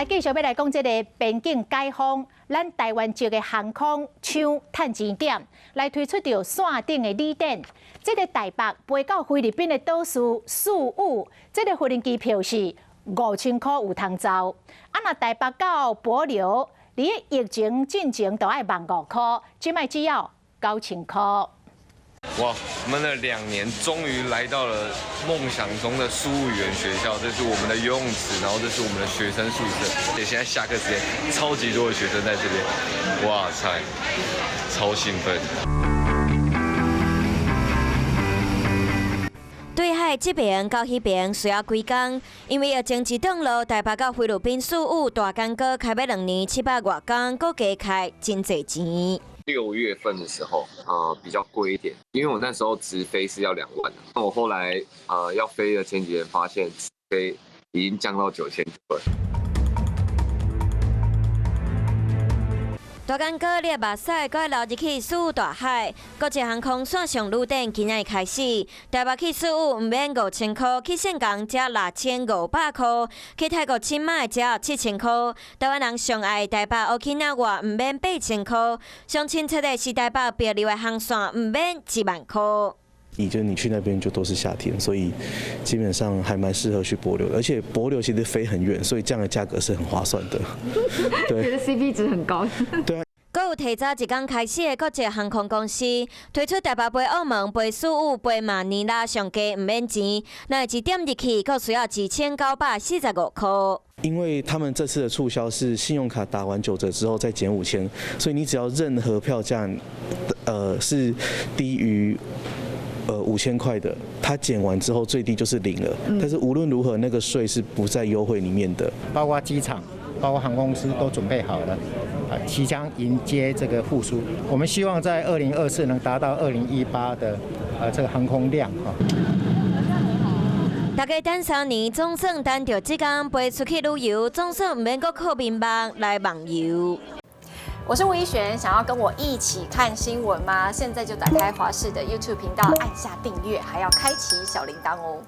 來繼續欲來講這个邊境解封，咱台灣籍的航空搶趁錢點，來推出著線頂的旅展。這个台北飛到菲律賓的島嶼宿霧，這个無人機票是5000箍有通走。啊，若台北到帛琉，佇疫情進前都愛萬5箍，這擺只要9000箍。哇，悶了2年，終於來到了夢想中的宿霧語言學校。這是我們的游泳池，然後這是我們的學生宿舍。而且現在下課時間，超級多的學生在這邊。哇塞，超興奮！對海這邊到彼邊需要幾工，因為疫情一轉落，台北到菲律賓宿霧大干哥開欲2年700外工，閣加開真濟錢。 6月份的時候，比較貴一點，因為我那時候直飛是要2萬，那我後來，要飛的前幾天發現直飛已經降到9000多。大干哥你目屎閣愛流入去宿霧大海，國際航空線上旅展今仔日開始，台北去宿霧毋免5000箍，去岘港才6500箍，去泰國清邁只要7000箍。台灣人上愛台北 Okinawa 毋免8000箍，上親切的是台北帛琉的航線毋免1萬箍。你就你去那邊就都是夏天，所以基本上還蠻適合去帛琉，而且帛琉其實飛很遠，所以這樣的價格是很划算的。對，覺得 CP 值很高。對啊。閣有提早一工開始的國際航空公司推出台北飛澳門、飛宿霧、飛馬尼拉上低毋免錢，若一點入去，閣需要1945箍。因為他們這次的促銷是信用卡打完9折之後再減5000，所以你只要任何票價，是低於5000塊的，它減完之後最低就是零了。但是無論如何，那個稅是不在優惠裡面的。包括機場、包括航空公司都準備好了，啊，即將迎接這個復甦。我們希望在2024能達到2018的這個航空量啊。大家等3年，總算等著這工飛出去旅遊，總算毋免閣靠眠夢來夢遊。我是吳怡璇，想要跟我一起看新聞嗎？現在就打開華視的 YouTube 頻道，按下訂閱，還要開啟小鈴鐺哦。